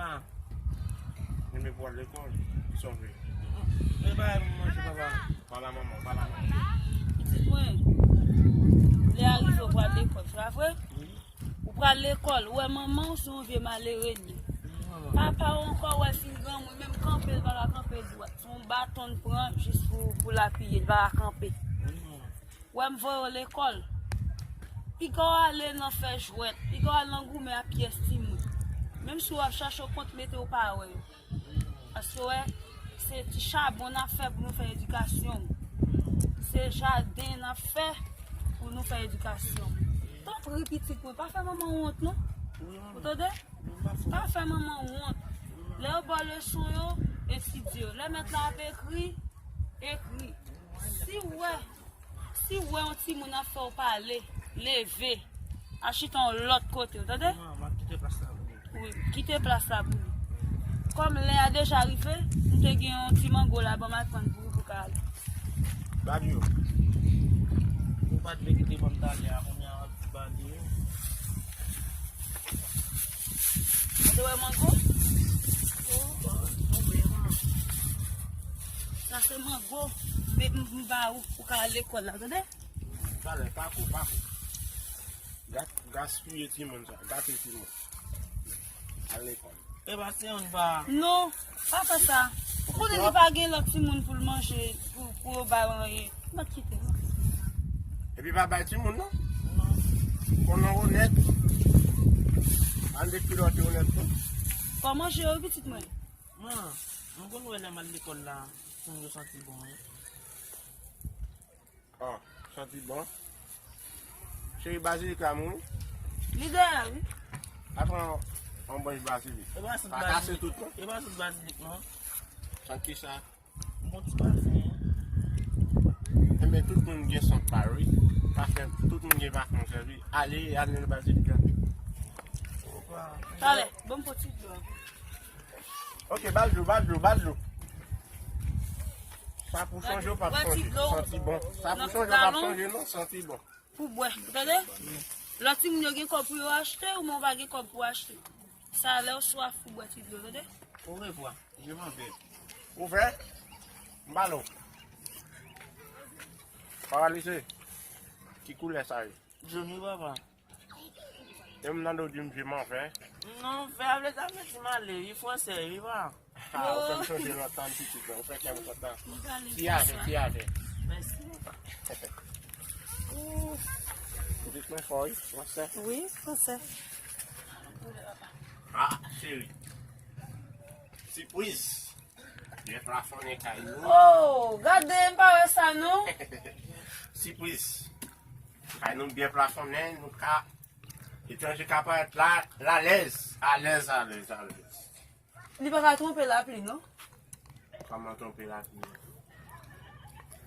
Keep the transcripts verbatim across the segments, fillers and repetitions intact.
Ah. Mwen menm pou al lekòl, sove. E bagay pou manje, papa. Pale a manman, pale a manman. Pitit mwen, lè a rive ou pral lekòl, se pa vre? Wi. Ou pral lekòl, ou wè manman w se yon vye malere li ye. Papa w ankò, ou wè fin granmoun, menm kanpe l pa ka kanpe l dwat. Se yon baton l pran jis pou, pou l apiye, l pa ka kanpe. Ou wè m voye w lekòl. Piga w ale nan fè jwèt, piga w al nan goumen ak pyès timoun. Menm si w ap chache w kont mete w pa wè yo. Paske w wè, se ti chabon n ap fè pou nou fè edikasyon. Se jaden n ap fè pou nou fè edikasyon. Tanpri pitit mwen, pa fè manman w wont non. Ou tande? Pa fè manman w wont. Lè yo ba w leson yo, etidye yo. Lè mèt la ap ekri, ekri. Si w wè, si w wè yon timoun ap fè w pale, leve. Al chita yon lòt kote, w tande? Manman, m ap kite plas la pou li. Wi, kite plas la pou li. Kòm lè a deja rive, m te gen yon ti mango la, ban m al pran pou, pou ka ale. Babyo, ou pa t vle kite ban m talè a, kounye a w ap di Babyo. Ou te wè mango? Sa se mango, men m, m ba ou, ou ka al lekòl la, tande? Talè, pako, pako. Gat-, gaspiye timoun sa, gate timoun. Al lekòl. E pa se yon pa. Non, pa fè sa. Ou konnen li pa gen lòt timoun pou l manje, pou, pou yo ba l anyen. Mwen kite l. Epi pa bay timoun non. Non. Konnen onèt. Al de kilòt onèt tou. Fò manje yo, pitit mwen. Man, mwen konn wè lè m al lekòl la, timoun yo santi bon, wi. Ah, santi bon. Cheri, bazilik la mouri. Li dèyè, wi. Al pran yon branch bazilik. E pa sot bazilik. Pa kase tout, non. E pa sot bazilik, non. Sant kisa? Bon ti pafen, wi. Enben, tout moun gen sant pa yo, wi. Pafen, tout moun gen pafen yo, wi. Ale, ale nan bazilik la. Talè, ban m pran ti dlo. Ok, ba l dlo, ba l dlo, ba l dlo. Sa pou chanje, w p ap chanje. Santi bon. Sa pou chanje, w p ap chanje, non, santi bon. Pou bwè, ou tande? Lòt timoun yo gen kòb pou yo achte, ou menm ou pa gen kòb pou achte. Sa lè w swaf, ou bwè ti dlo, tande? Orevwa, je m'en vais. Ou fè? M ba l ou. Paralize. Ki koulè sa ye? Jòn wi, papa. E m tande w di m je m'en vais. Non, vè a vle di m ale, li fransè, wi pa. Ah, ou fè m sonje lontan m pitit la, ou fè kè m kontan. Ti avè, ti avè. Mèsi, papa. Ou pitit mwen fò, wi, fransè. Wi, fransè. Ah, cheri. Sipriz. Byen plafonnen kay nou. Oh, gade, m pa wè sa, non. Sipriz. Kay nou byen plafonnen, nou ka, etranje ka parèt la, alèz, alèz, alèz, alèz. Li pa ka twonpe lapli, non? Kòman twonpe lapli?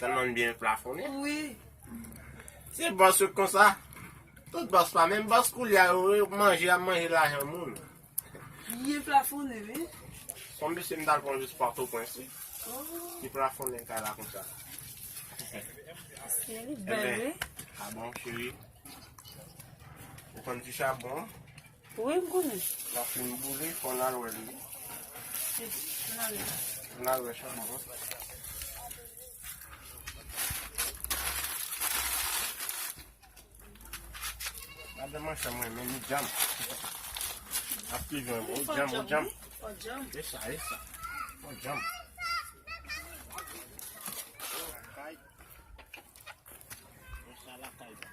Tèlman n byen plafonnen. Wi. Se bòs yo k konsa. Tout bòs pa menm bòs koulye a, yo manje, y ap manje lajan moun. Byen plafonnen, wi. Kòm mesye m t al pran jis Pòtoprens, wi. Oh. Li plafonnen kay la konsa. Mesye, li bèl, wi. Ah bon, cheri. Ou konn ti chabon? Wi, m konnen. L ap fin boule, fò n al wè li. N al wè. N al wè chabon an. Madan manchè mwen, men li djanm. Ap swiv mwen, bon, ou djanm, ou djanm. Fò djanm. E sa, e sa. Fò djanm. Lakay. E sa lakay la.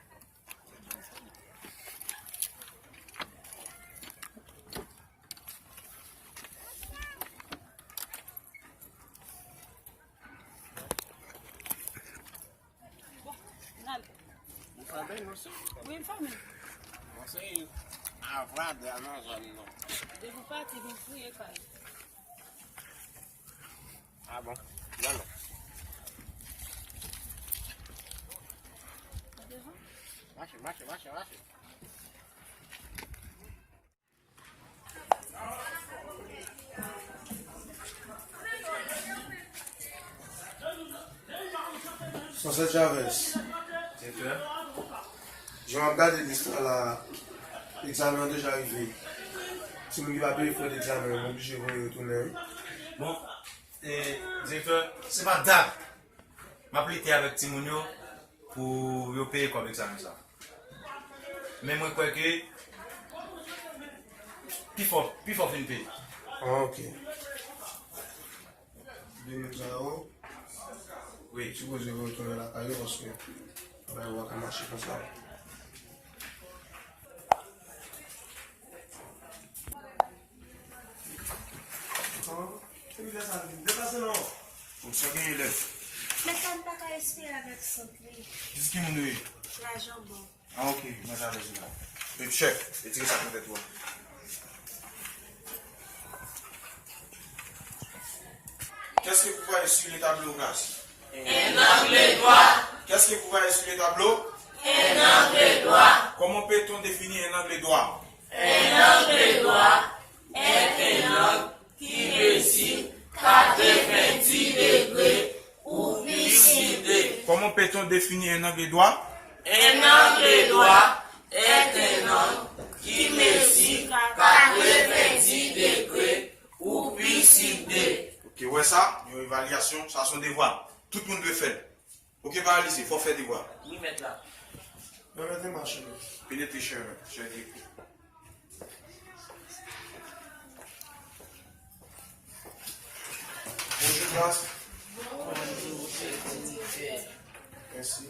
Bon, n ale. Ou fanmi nou se? Wi, m fanmi. Mwen se avwa dè nan zòn nou. Depi w pati, nou fouye kay. Ah bon? Non, non. Devan? Mache, mache, mache, mache. Fransè Chavez. Jan w ap gade lis la, egzamen an deja rive. Timoun ki pa peye frè degzamen yo, m oblije voye yo tounen, wi. Bon, e, direktè, se pa dat m ap lite avèk timoun yo pou yo peye kòb egzamen sa. Men mwen kwè ke pifò, pifò fin peye. Ah, ok. De minit la, o. Wi. Sipoze retounen lakay yo paske bagay yo pa ka mache konsa. Bon, sa genyen lè. Mèt la m pa ka respire avèk sant li. Jis ki moun ou ye? Lajan ban. Ah, ok, mwen ta vle la. Chèf, retire sa nan tèt ou a. Qu'est-ce que vous voyez sur le tableau, classe? Un angle droit. Qu'est-ce que vous voyez sur le tableau? Un angle droit. Comment peut-on définir un angle droit? Un angle droit est un angle qui mesure quatre-vingt-dix degrés ou plus si deux. Comment peut-on définir un angle droit? Un angle droit est un angle qui mesure quatre-vingt-dix degrés ou plus si deux. Ok, wè sa, yon evalyasyon, sa se yon devwa. Tout moun dwe fè l. Ok, paralize, fò fè devwa. Wi, mèt la. Penetre chemin, chè direktè. Bonjou, klas. Bonjou, chè direktè. Mèsi.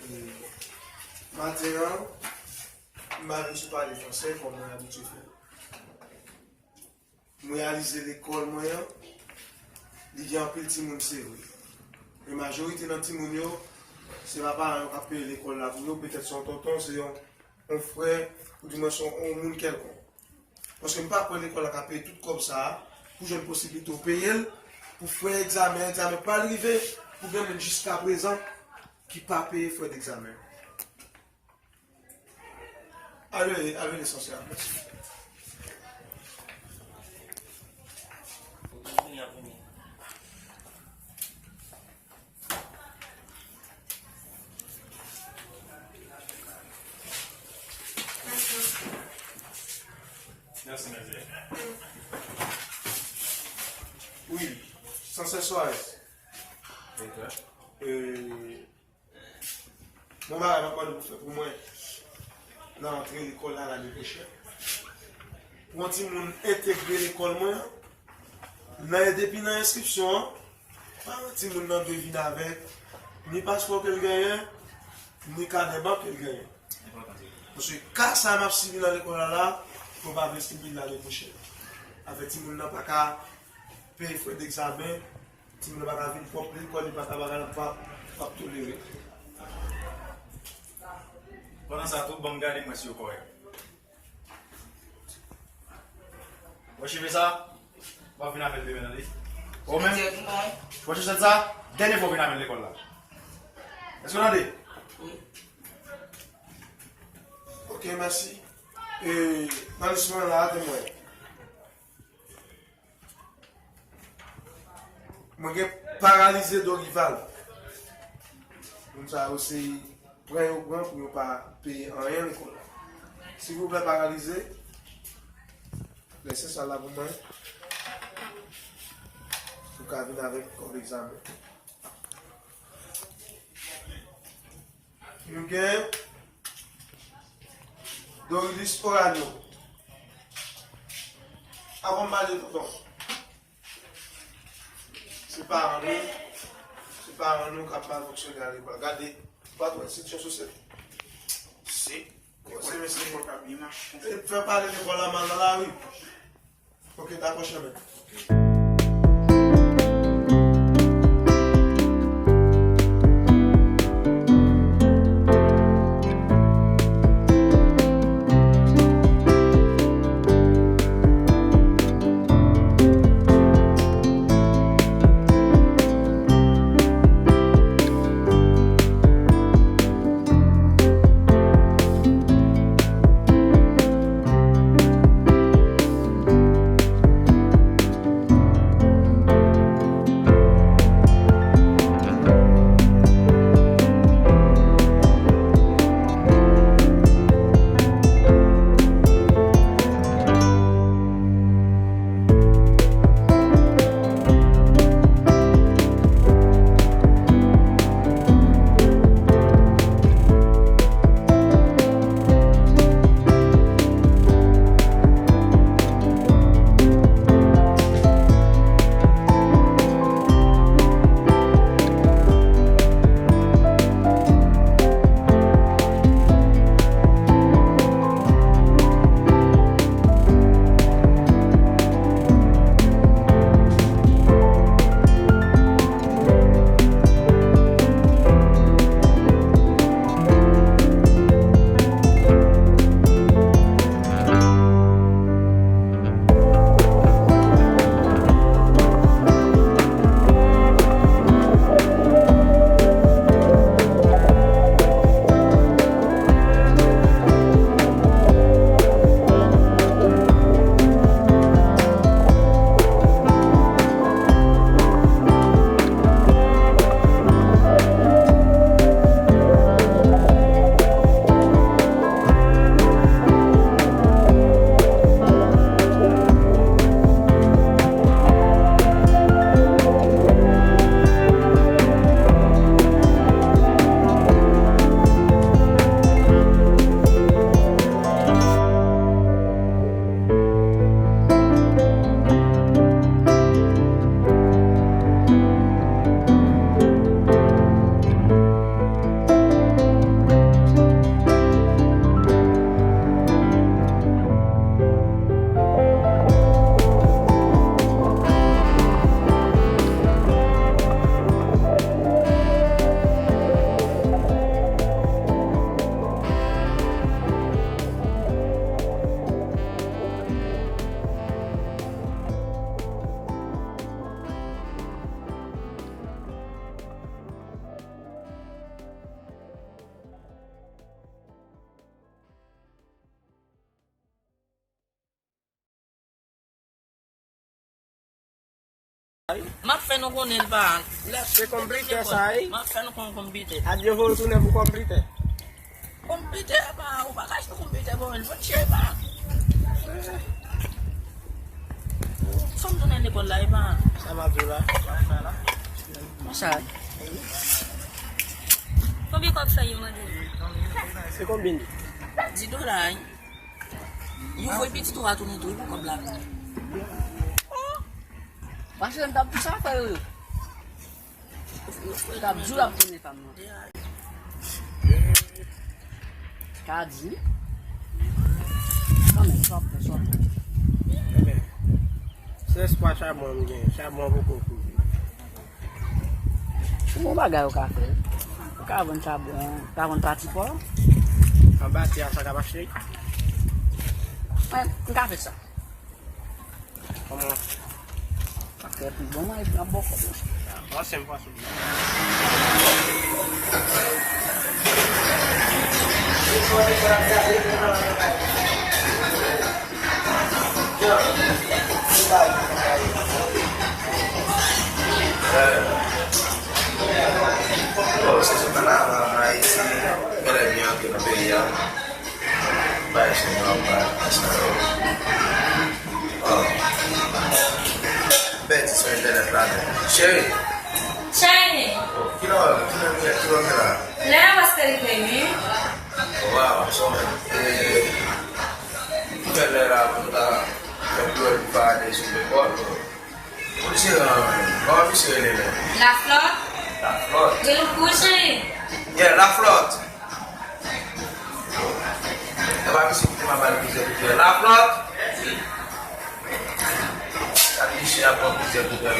E, maten an, m pa vin sou pale fransè, kòm mwen abitye fè. M reyalize lekòl mwen an, li gen anpil timoun, se vre. Men majorite nan timoun yo, se pa paran yo k ap peye lekòl la pou yo, petèt se yon tonton, se yon, yon frè, ou dimwen se yon, yon moun kèlkonk. Paske m pa kwè lekòl la ka peye tout kòb sa a, pou jwenn posiblite w peye l, pou fè egzamen, egzamen pral rive, pou gen moun jiskaprezan ki pa peye frè degzamen. Al rele, al rele sòsyè a, mèsi. Mèsi, mèsi. Wi, sòsyè Soares. E, Bon bagay m ap mande pou fè pou mwen nan rantre lekòl la lane pwochèn. Pou yon timoun entegre lekòl mwen an, nan, depi nan enskripsyon an, paran timoun nan dwe vin avèk ni paspò ke l genyen, ni kanè bank ke l genyen. Paske ka sa m ap sibi nan lekòl la la, mwen pa vle sibi l lane pwochèn. Afè timoun nan pa ka peye frè degzamen, timoun nan pa ka vin pwòp lekòl, li pa ka bagay la, m p ap, m p ap tolere. Pandan sa tou, ban m gade mwen si yo kòrèk. Wè cheve sa? W ap vin avè l demen, tande? Ou menm? Wè cheve sa? Dènye fwa w vin avè l lekòl la. Èske w tande? Wi. Ok, mèsi. E, nan lis mwen la, ede mwen. Mwen gen paralize Dorival. Moun sa yo se pran yo pran pou yo pa peye anyen lekòl la. Silvouplè, paralize. Lèse sa la pou mwen. Ou ka vin avèk kòb egzamen. Nou gen Dorilis Orano. Avan m pale tonton. Se paran nou, se paran nou k ap mal fonksyone a lekòl. Gade, pa twò enstitisyon sosyal. Se, se mesye. Lekòl ka byen mache konsa. E fè pale lekòl la mal nan lari. Ok, dakò, chèmen. M ap fè nou konnen l pa. Se konpitè sa, wi. M ap fè nou konn konpitè. Adye voye w tounen pou konpitè. Konpitè pa, ou pa ka jwe konpitè pou mwen, mwen cheri pa. Fanm tounen lekòl la, e pa. Sa m ap di w la. Konsa. Konbyen kòb fè yo mande? Se konbyen? Di dola, wi. Yo voye pitit ou a tounen tou, wi, pou kòb la. Paske m t ap di sa fè yo. Yo t ap di w l ap tounen fanm nan. Ka di. Kanmenm, sa w ap fè, sa w ap fè. Ebyen, se espwa chabon m gen, chabon poko kouvri. Ou gon bagay ou ka fè. Ou ka vann chabon, ou ka vann pati pa w. Anba tè a, sa k ap achte? Mwen, m ka fè sa. Kòman? Sa fè pi bon, mwen, epi n ap bò kòb, monchè. Panse m panse. Bon, se sou kanaval Ayiti, genlè vin antre nan peyi a. Bay se nòmal, sa yo. Oh. Pèdi sou entènèt la, men. Cheri! Cheri! Oh, kilè w, kilè w, kilè w gen la? Lè a paske li fini. Waw, sa w menm. Eh, ki fè lè la pou nou ta fè plòd pou pa ale sou lekòl? Polisye an, kòman misye rele menm? Laflòt. Laflòt. Rele pou cheri. Yeah, Laflòt. E pa misye ki te mal pale plizyè kote. Laflòt. Sa misye ap pran plizyè kote.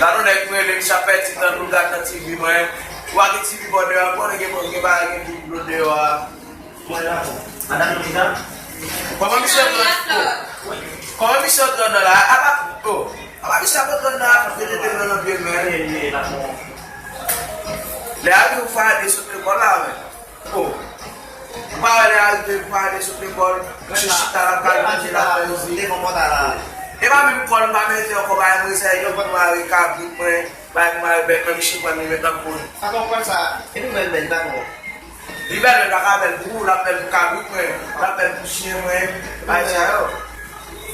Gade yon nèg mwen rele, misye ap pèdi tan pou l gade nan T V mwen. Ou pa gen T V bò deyò, ou konnen gen, gen bagay, gen doub dlo deyò a. Kòman misye antre anndan? Kòman misye antre anndan la? Apa, oh, apa misye ap antre anndan la, ap mete de men nan pye l, men. Lè a rive pou Faraday sot lekòl la, men. Oh. Ou pa wè lè a rive pou Faraday sot lekòl, misye chita la, pral manje la, pral manje. E pa menm kòl m pa mete ankò, pa mwen sa, yo konn mare kabrit mwen. Bay mwen bèk nan misye pran li met nan poul. Sa konprann sa, e nouvèl bèl pa bon. Li bèl, men l pa ka bèl pou ou, l ap bèl pou kabrit mwen, l ap bèl pou chyen mwen, bay sa yo.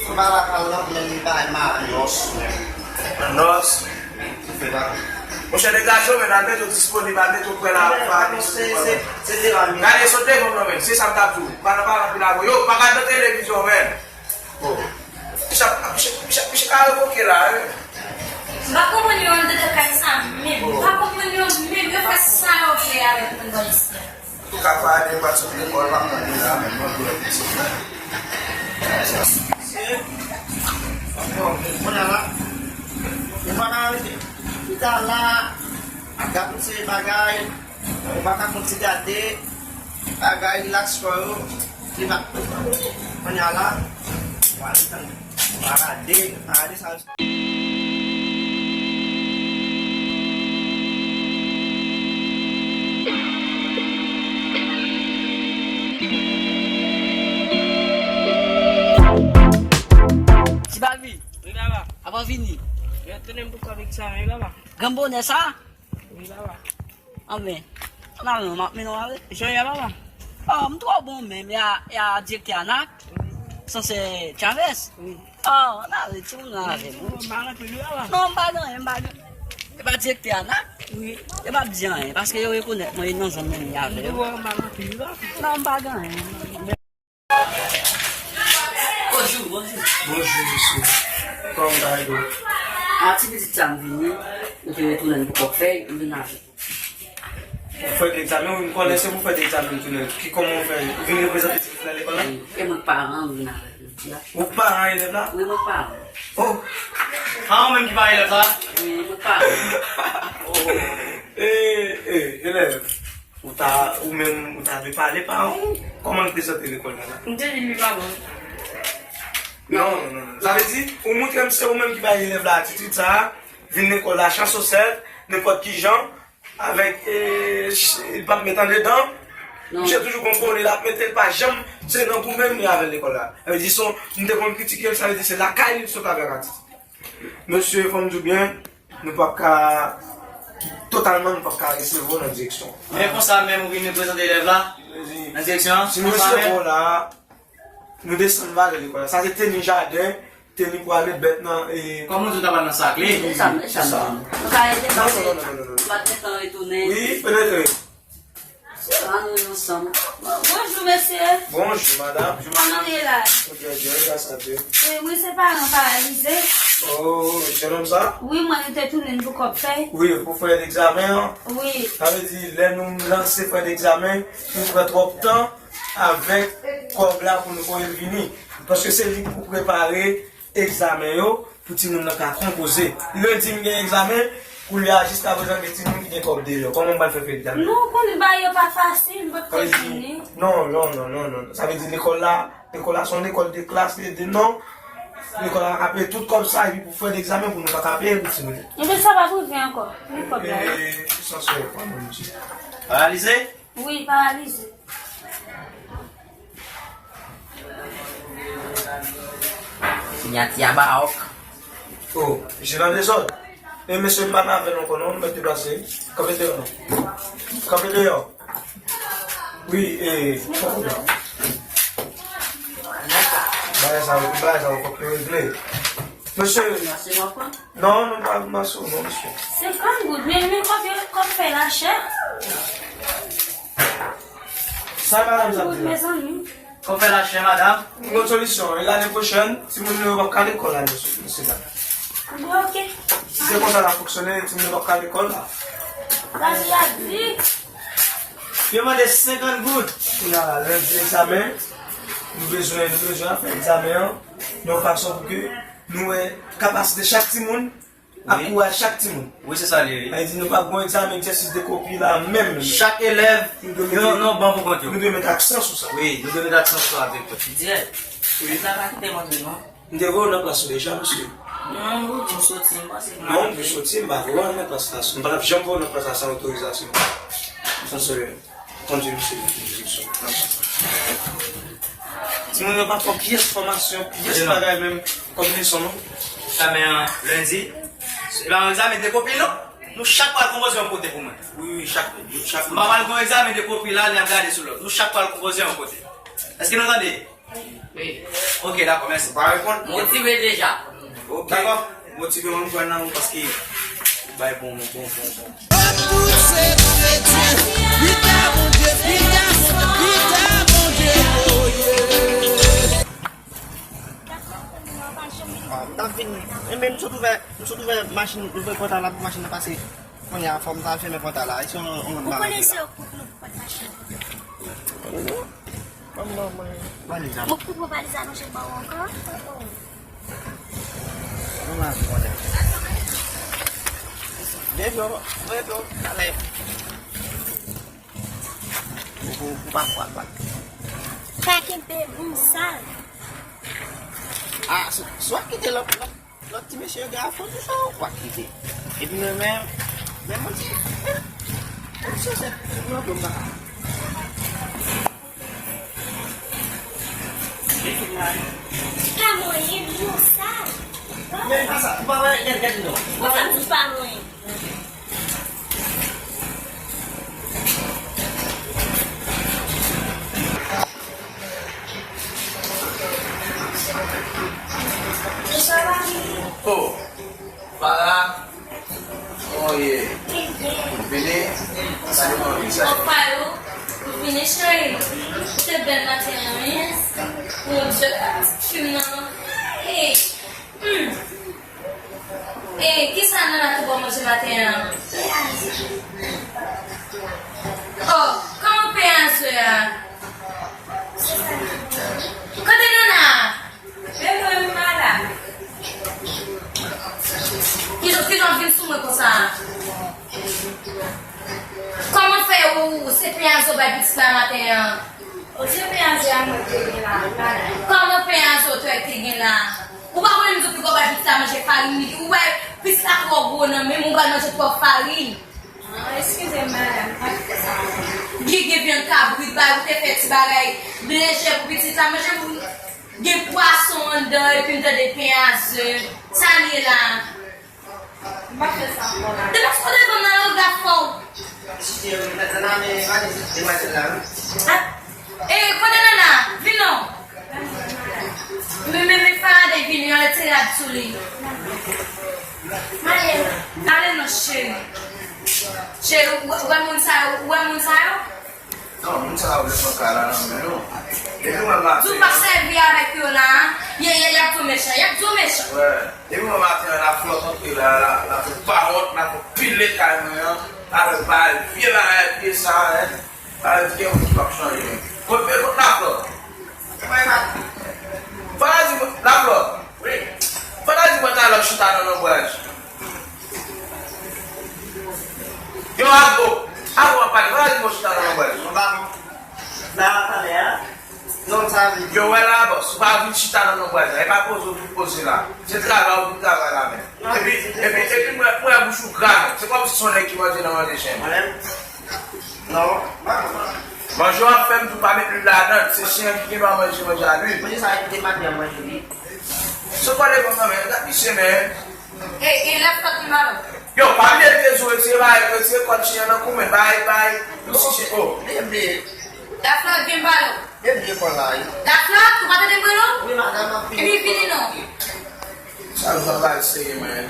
Se pa lakal nan, men li bay ma nòs menm. Nan nòs? Wi, se pa. Monchè, degaje w, men al mete w disponib, al mete w prè la, pa se, se, se devan nou. Gade, sot devan m nan, men, se sa m t ap di w. Pa nan pale anpil avè w. Yo, pa gade nan televizyon, men. Bon. Misye, misye, misye, misye ka revoke la, wi. M pa konprann yo anndan kay sa menm. M pa konprann yo menm. Yo fè sa yo vle avèk moun bò isi a. Antouka, pa ale, pa sot lekòl, pa pran de la menm, non, pou lòt mesye. Bon, kounye a la, ou pa ka rete. Ou ta la, ap gade yon seri bagay. Ou pa ka konn ti gade bagay, rilaks kò yo, li pa. Kounye a la, w ale tann. Parade, parade sa. Ti Balbi. Wi, papa. Avan vini. Yo tounen m pou kòb egzamen, wi, papa. Grann bonè sa? Wi, papa. Anben, ann al non, m ap mennen w ale. Jan w ye a, papa? Oh, m twò bon menm, e a, e a direktè a nak, sansè Chavez. Wi. Oh, ann ale, timoun nan avè m. M pa anpil, wi, papa. Non, m pa gen anyen, m pa gen anyen. E pa direktè a nak? Wi. E pa ap di anyen, paske yo rekonèt mwen, e nan zòn mwen ye avè yo. M pa anpil, wi, papa. Non, m pa gen anyen. Bonjou, bonjou. Bonjou, mesye. Kòman w ye? A, ti pitit sa m vini, m te retounen pou kòk fèy, m vin avè l. Ou fè de egzamen, wi, m konnen se pou fè de egzamen m tounen. Ki kòman w fè? Ou vin reprezante ti pitit la lekòl la? Wi, e mwen k paran, m vin avè l jodi a. Ou k paran elèv la? Wi, mwen k paran. Oh! A, ou menm ki paran elèv la? Wi, mwen k paran. Oh! E, e, elèv. Ou ta, ou menm, ou ta dwe pale paran w. Kòman l prezante lekòl la la? M te di l li pa bon. Non, non, non, non. Sa vle di, ou montre m se ou menm ki bay elèv la atitid sa a, vin lekòl la, chan sosèt, nenpòt ki jan, avèk, e, ch-, li p ap met andedan. Misye toujou gon bonè l ap mete, l pa janm, se nan goumen li avè lekòl la. Sa vle di, son, m te konn kritike l, sa vle di se lakay li l sot avèk atis. Mesye, fò m di w byen, nou p ap ka, totalman, nou p ap ka resevwa w nan direksyon. Men konsa menm ou vin reprezante elèv la nan direksyon an? Si nou resevwa w la, nou desann valè lekòl la. Sa se teni jaden, teni pou ale bèt nan, e... Kòm ou di w ta pral nan sakle. Se sa, se sa. Nou ka rete pase. Non, non, non, non, non, non. Nou pa t gentan retounen. Wi, penetre. Se la nou ye ansanm. Bon, bonjou, mesye. Bonjou, madam. Kòman nou ye la? Byen, byen, gras a Dye. E wi, se paran paralize. Oh, jenòm sa? Wi, mwen, nou te tounen pou kòb fèy. Wi, pou fè egzamen an. Wi. Sa vle di, lè nou lanse fè egzamen, nou pran twòp tan avèk kòb la pou nou voye l vini. Paske se li ki pou prepare egzamen yo pou timoun nan ka konpoze. Lendi m gen egzamen, koulye a jiskaprezan gen timoun ki gen kòb deyò. Kòman m pral fè fè egzamen? Non, konnen bagay yo pa fasil, m pa t konn konnen. Non, non, non, non, non. Sa vle di lekòl la, lekòl la se yon lekòl de klas, de, de non. Lekòl la pa ka peye tout kòb sa, epi pou fè egzamen, pou nou pa ka peye pou timoun yo. Ebyen, sa p ap rive ankò. Men kòb la. E, ki sans yo pran, mesye? Paralize? Wi, paralize. Sinyati a Baòk. Oh, misye nan dezòd. E mesye, m pa nan avè l ankò non, nou mèt deplase. Kanpe deyò non. Kanpe deyò. Wi, e, pa pwoblèm. Bagay sa yo, bagay sa yo, fòk yo regle. Mesye. Mèsi, m ap pran. Non, non, pa, pa sou, non, mesye. Senkant goud, men, men kòb yo, kòb fèy la chè. Sa madanm sa di la? Senkant goud, mezanmi. Kòb fèy la chè, madanm. Yon lòt solisyon, e lane pwochèn, timoun yo p ap ka lekòl la, mesye, mesye dam. Bon, ok. Si se konsa l ap fonksyone, timoun yo p ap ka lekòl la. Sa di a di. Yo mande senkant goud. Kounye a la, lendi egzamen, nou bezwen, nou bezwen fè egzamen an, yon fason pou ke nou wè kapasite chak timoun, ak kouraj chak timoun. Wi, se sa li ye, wi. Sa vle di nou p ap gon egzamen egzèsis de kopi la menm. Chak elèv, nou dwe mete, yon, yon ban pou kont yo. Nou dwe mete aksan sou sa. Wi, nou dwe mete aksan sou sa, direktè. Dirèk. Wi. Sa pa kite m antre, non. M te voye w nan klas ou deja, mesye. Non, ou di m soti, m panse m... Non, m di w soti, m pa voye w al nan klas la. M pa t ap janm voye w nan klas la san otorizasyon. San sere. Kondui misye nan direksyon. Timoun yo pa fè pyès fòmasyon, pyès bagay menm kòm leson non. Egzamen an lendi. Se pa yon egzamen de kopi non. Nou chak pral konpoze yon kote pou mwen. Wi, wi, chak, chak. M pa pral gon egzamen de kopi la, li ap gade sou lòt. Nou chak pral konpoze yon kote. Èske nou tande? Wi. Ok, dakò, mèsi. Ou pa reponn? Motive deja. Ok. Dakò. Motive mwen, m kwè nan ou paske ou bay bon, bon, bon, bon. Tout se kretyen, pita Bondye, pita Bondye, pita Bondye, oh yeah. Ah, m t ap vin, e men m sot ouvè, m sot ouvè machin, ouvè pòt la pou machin nan pase. Kounye a, fò m ta fèmen pòt la. Èske yon, yon lòt bagay la? Ou konnen se yo k pou louvri pòt machin nan. Manman mwen. Valiz la. Ou k pou pran valiz la, non, jan m ba w ankò. Manman, konnen. Bebe, bebe, ale. Ou, ou, ou pa pran, pa. Pa kenbe moun sal. Ah, swa, swa kite lòt, lòt. Lòt ti mesye yo gen afè di sa, ou pa kite. Epi men, men, men, mwen di, men, men, se, se, se, non, non, pa. Pa mwen, non, sa. Men, pa sa, ou pa wè, gade, gade, non. Ou pa sa, ou pa mwen. Oh, Farah. Oh, yeah. Vini. Salut, mon ami. Salut. Ou fini, cheri. Ou te bèl maten an, wi. Mon Dieu, ti fi m nan. Hey. Hmm. E, kisa Nana te ba w manje maten an? Oh, kòman pen a zwe a? Kote Nana? Men mwen, m pa la. Kijan, kijan w vin sou mwen konsa? Kòman fè ou, se pen a zwe w bay pitit la maten an? O, se pen a zwe a mwen te gen la, m pa la. Kòman pen a zwe w te, te gen la? Ou pa konnen m di w piko bay pitit la manje farin li. Ou wè pitit la twò gwo nan menm ou, ou bal manje twòp farin. Ah, eskize m, madanm, m pa t fè sa. Gen, gen vyann kabrit, bay, ou te fè ti bagay lejè pou pitit la manje, pou gen pwason anndan, epi m tande pen a ze. Sa l ye la? M pa fè sa ankò la. Depi w sot devan m nan, yo gra fò. Cheri, nan, nan, nan, men, gade, demwazèl la, wi. Ah, eh, kote Nana? Vin non. Men, men, men, Faradè vini, yon ti rad sou li. Ale non, cheri. Cheri, ou, ou wè moun sa yo? Ou wè moun sa yo? Non, moun sa yo vle pran kay la nan men nou. Depi mwen maten. Di w p ap sèvi avèk yo la, ye, ye, y ap di w mechan, y ap di w mechan. Wè. Depi mwen maten an, Laflòt antre la, la, la fè pawòt, la fè pile kay mwen an, la fè bay vye bagay, vye sa, en. Sa vle di gen moun ki p ap chanje. Kot, kot Laflòt? Fanatik mwen, Laflòt. Wi. Fanatik mwen talè chita nan lonbraj. Yo, Ago. Ago ap pale. Fanatik mwen chita nan lonbraj. Yo, wè la, bòs. Ou pa vin chita nan lonbraj la. E pa poze ou vin poze la. Se travay ou vin travay la menm. Epi, epi, epi mwen, mwen bouch ou gra menm. Se kòmsi se yon nèg ki manje nan manje chen. Manje w ap fè m tou pa met lwil ladan l, se chen an ki gen dwa manje manje a lwil. Manje sa a te maten an manje li. Se kòde konsa men, gad misye men. E, e, lèf kòt li malon. Yo, pa bliye retire zo, retire bay, retire kòd chen an nan kou men, bay, bay, misye chen, o. Li bliye. Laflòt vin balon. Li bliye kòl la, wi. Laflòt, ou pa tande mwen non? Wi, madanm, m ap vini. Epi vini non. Sa l va bay seye men.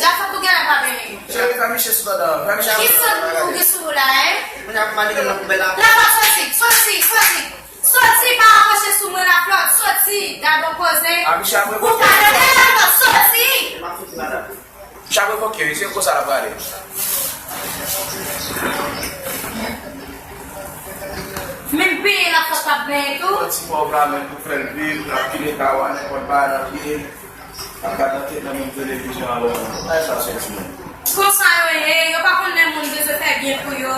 Laflòt ou genlè pa benyen. Cheri, fè miche sou dòdò, fè miche sou dòdò. Ki sant ou gen sou ou la, en? Laflòt soti, soti, soti. Soti, pa apwoche sou mwen, Laflòt, soti. Gad on koze. Ou pa tande, Laflòt, soti. Miche ap revoke, wi, se konsa l ap prale. Menm peye Laflòt p ap benyen tou. Yon ti pòv la menm pou fè l viv, l ap kile kawa nenpòt bagay nan pye. Ap gade nan tèt nan menm televizyon alò. Ay sa se timoun. Konsa yo ye, yo pa konn lè moun bezwen fè byen pou yo.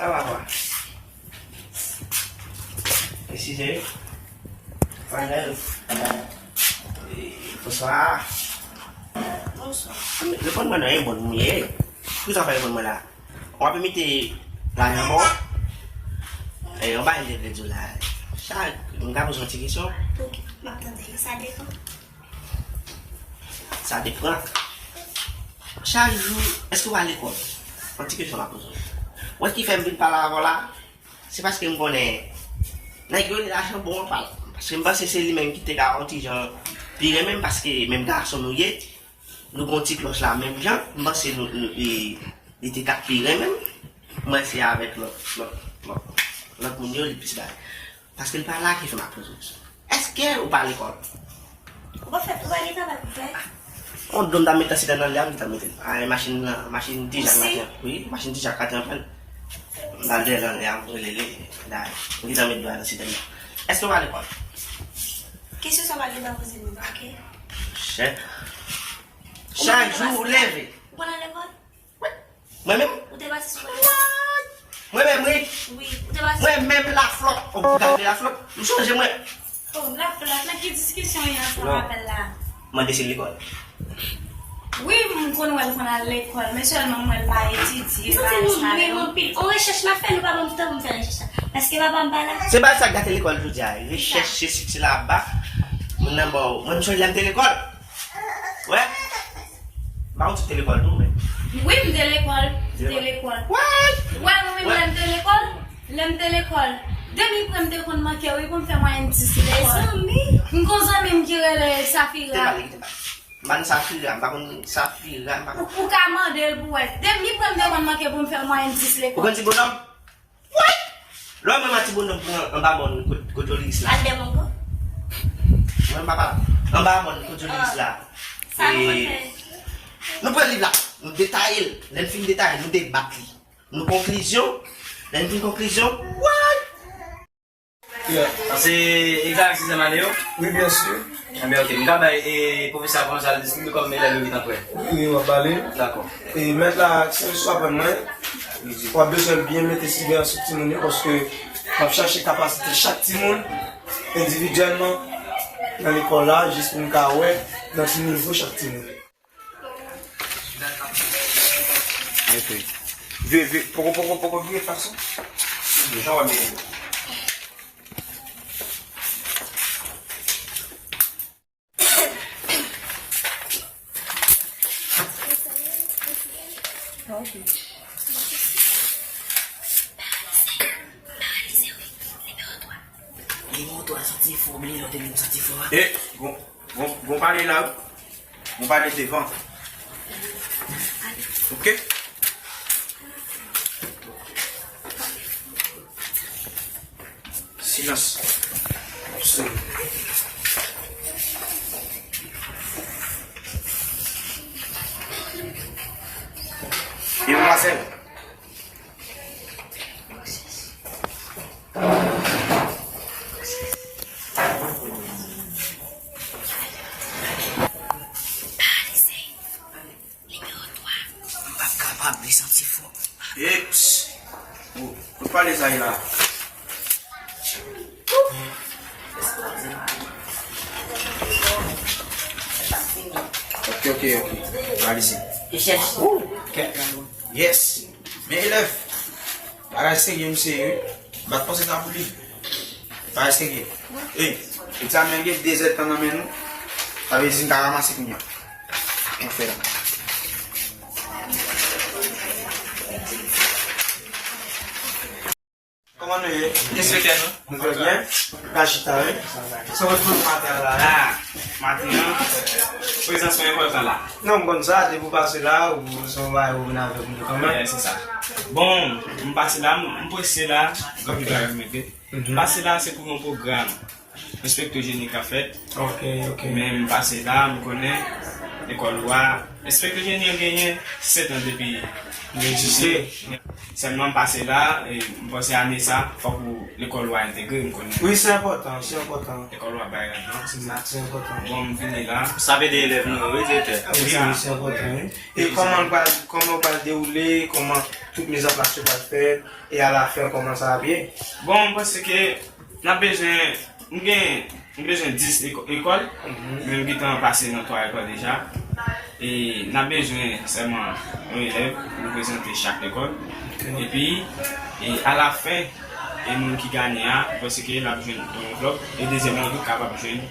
Sa va, bwa? Mesi, cheri. Fadel. E, bonswa. Bonswa. Reponn mwen non, e bon moun ye. Poukisa w pa reponn mwen la? W ap mete lajan bò. E, yon bagay m te vle di w la. Sa, m ka poze yon ti kesyon? Ok, m ap tande. Sa depan. Sa depan. Chak jou, èske w al lekòl? Yon ti kesyon m ap poze w. Ou wè ki fè m vin pale avè w la? Se paske m konnen nèg yo ni lajan bon anpil. Paske m panse se li menm ki te ka yon ti jan pi renmen m, paske menm gason nou ye, nou gon ti klòch la menm jan, m panse nou, nou, li, li te ka pi renmen m. Mwen se avèk lòt, lòt, lòt, lòt moun yo, li plis bay. Paske l pa la ki fè m ap poze w kesyon. Èske ou pa lekòl? Ou pa fè, ou pa gen travay pou fè? On dlo m ta mete nan sitèn nan lè a, m ta mete. A, machin nan, machin Tijak nan. Wi, machin Tijak ka te anpàn. M al dèyè nan lè a, m rele li. La, m gentan met dlo a nan sitèn nan. Èske ou pa lekòl? Kesyon sa w pa gentan poze m, ok? Chè. Chak jou ou leve. Ou konn al lekòl? Mwen menm? Ou te pase sou lekòl? Mwen menm, wi. Wi, ou te pase. Mwen menm, Laflòt. O, gade Laflòt. M chanje mwen. O, Laflòt, nan ki diskisyon w ye ansanm avè l la? Mande si l lekòl. Wi, m konn wè l konn al lekòl, men sèlman m wè l pa etidye, bagay sa yo. Anpil. On rechèch m ap fè, nou pa ban m tan pou m fè rechèch la. Paske papa m pa la. Se pa sa k gate lekòl jodi a. Rechèch se sikse la ap ba. Moun nan ba w. Mwen, m sonje lè m te lekòl. Wè. Ba w ti te lekòl tou, men. Wi, m te lekòl. M te lekòl. Wè, mwen menm lè m te lekòl, lè m te lekòl, demi prè m te konn manke, wi, pou m fè mwayèn dis lekòl. Mezanmi. M gon zanmi m ki rele Safira. Te pale, ki te pale. M pa konn Safira, m pa konn Safira, m pa konn. Ou, ou ka mande l pou wè. Demi prè m te konn manke pou m fè mwayèn dis lekòl. Ou konn ti bonòm? Woy! Lè w wè mwen ti bonòm pran anba mòn kot, kot Jolis la. Al dèyè mòn ko. Mwen papa la. Anba mòn kot Jolis la. Sa nou konn fè. Nou pran liv la, nou detaye l. Lè n fin detaye l, nou debat li. Nou konklizyon, lè n fin konklizyon, woy! Se egzak sizyèm ane yo? Wi, byen si. Enben, ok. M ka bay, e, pwofesè a kòmanse al deside kòm elèv yo gentan prè. Wi, wi, w ap pale. Dakò. E mèt la, si misye aprann mwen, w ap bezwen byen mete siveyans sou timoun yo, paske m ap chache kapasite chak timoun endividyèlman nan lekòl la, jis pou m ka wè nan ki nivo chak timoun. Vye, vye, poko, poko, poko vye fason. Jan w ap mete. Nimewo twa santi fò, bliye lòt li santi fò a. E, bon, bon, bon pale la wi. Bon pale devan. Ok? Silans absoli. E Marcel. Nimewo twa. M p ap kapab, li santi fò. Eps. Ou, ou pale sa la. Ok, ok, ok. Analize. Ou chèche. Yes. Men elèv. Bagay serye, m serye. M pa t panse sa pou li. Bagay serye. Ey, egzamen gen de zèdtan nan men nou. Sa vle di n ka ranmase kounye a. Ann fè l. Kòman nou ye? Enspektè nou. Nou trè byen. Ka chita, wi. Se w ki poze maten an la, wi. Ah, maten an, prezans mwen enpòtan la. Non, m konn sa, depi w pase la, ou se yon bagay ou vin avèk nou kanmenm. Yeah, se sa. Bon, m pase la, m, m prese la, gòt li pa remet. Mhm. Pase la, se pou yon pwogram enspektè jeni k ap fèt. Ok, ok. Men m pase la, m konnen lekòl ou a. Enspektè jeni an genyen sèt an depi li egziste. Sèlman m pase la, e m panse ane sa, fòk ou lekòl ou a entegre, m konnen. Wi, se enpòtan, se enpòtan. Lekòl ou a bay randman, se sa. Se enpòtan. Bon, m vini la. Sa ap ede elèv nou yo, wi, direktè. Wi, wi, se enpòtan, wi. E kòman l pral, kòman w pral dewoule, kòman tout mizanplas yo pral fèt, e alafen, kòman sa ap ye? Bon, m panse ke n ap bezwen, m gen, m bezwen dis eko-, ekòl, mhm, men m gentan pase nan twa ekòl deja. E n ap bezwen sèlman yon elèv pou reprezante chak lekòl. Ok. Epi, e alafen, e moun ki ganye a, m panse ke l ap jwenn yon anvlòp, e dezyèm nan tou kapab jwenn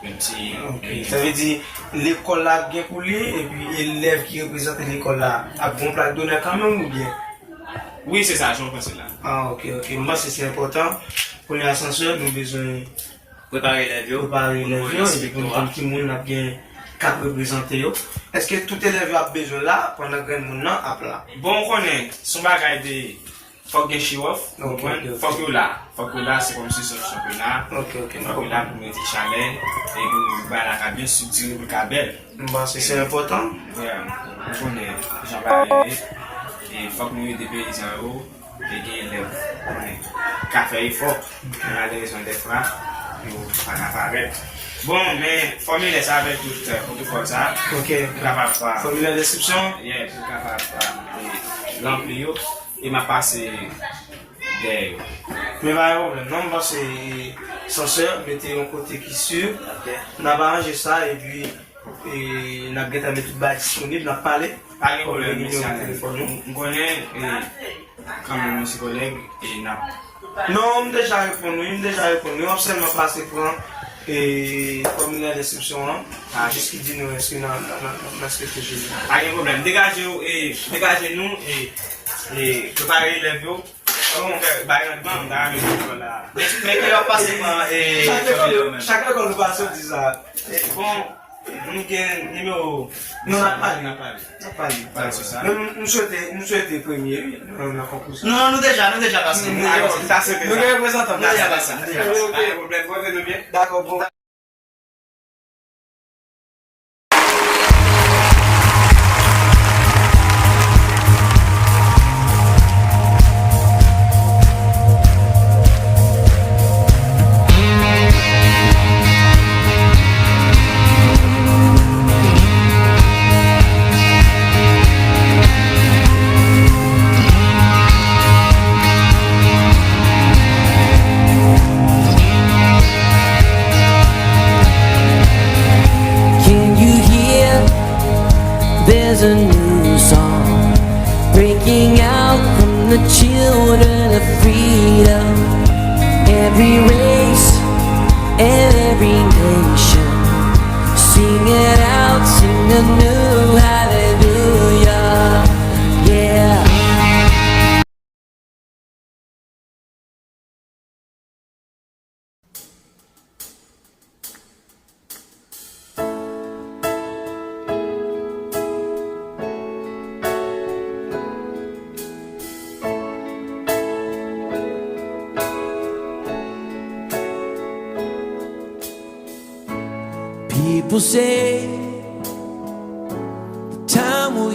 menm si. Ok. Sa vle di, lekòl la ap gen pou li, epi elèv ki reprezante lekòl la ap gen yon plak donè kanmenm oubyen? Wi, se sa, jan w panse la. Ah, ok, ok. M panse se enpòtan. Premye asansè, nou bezwen prepare elèv yo, prepare elèv yo, epi nou konn ki moun n ap gen k ap reprezante yo. Èske tout elèv yo ap bezwen la pandan grenn moun nan ap la? Bon, ou konnen, se yon bagay de, fòk gen show off, ou konprann? Ok, ok. Fòk yo la. Fòk yo la, se kòmsi se yon chanpyona. Ok, ok, m konprann. Fòk yo la pou mete chalè, e pou bagay la ka byen estriktire, pou l ka bèl. M panse se enpòtan. Yeah, ou konnen jan bagay yo ye. E fòk nou ede peyizan yo, e gen elèv, ou konnen, ka fè efò. Men malerezman, dèfwa, yo pa ka parèt. Bon, men fòmilè sa avèk tout, euh, pwotokòl sa, ok, pou kapab, euh, fòmilè denskripsyon? Yeah, pou kapab, euh, e, ranpli yo. E m ap pase dèyè yo. Men pa gen pwoblèm, non, m panse sansè, mete yon kote ki si. Ok. N ap aranje sa, epi, e, n ap gentan met tout bagay disponib, n ap pale. Pa gen pwoblèm, mesye Alèz. Telefòn nou. M, m konnen, e, kanmenm, mesye kòlèg, e n ap... Non, m deja reponn, wi, m deja reponn. Wi, w ap sèlman pase pran, e, fòmilè denskripsyon an. Ah, jis ki di nou èske nan, nan, nan, nan, nan enspektè jeni. Pa gen pwoblèm. Degaje w, e, degaje nou, e, e, prepare elèv yo. Bon, bay randman, m ta renmen jwenn lekòl la. Men, men kilè w ap pase pran, e, chak lekòl, chak lekòl nou pase, w di sa. E, bon, nou gen nimewo. Non, n ap pale, n ap pale. N ap pale. Pale sou sa. Men nou, nou swete, nou swete premye, wi, nan, nan konkou sa. Non, non, nou deja, nou deja pase. Nou deja pase. Nou gen reprezantan. Nou deja pase, nou deja pase. Pa gen pwoblèm, pote nou byen. Dakò, bon. The children of freedom, every race and every nation, sing it out, sing a new hallelujah, yeah. People say the time will heal.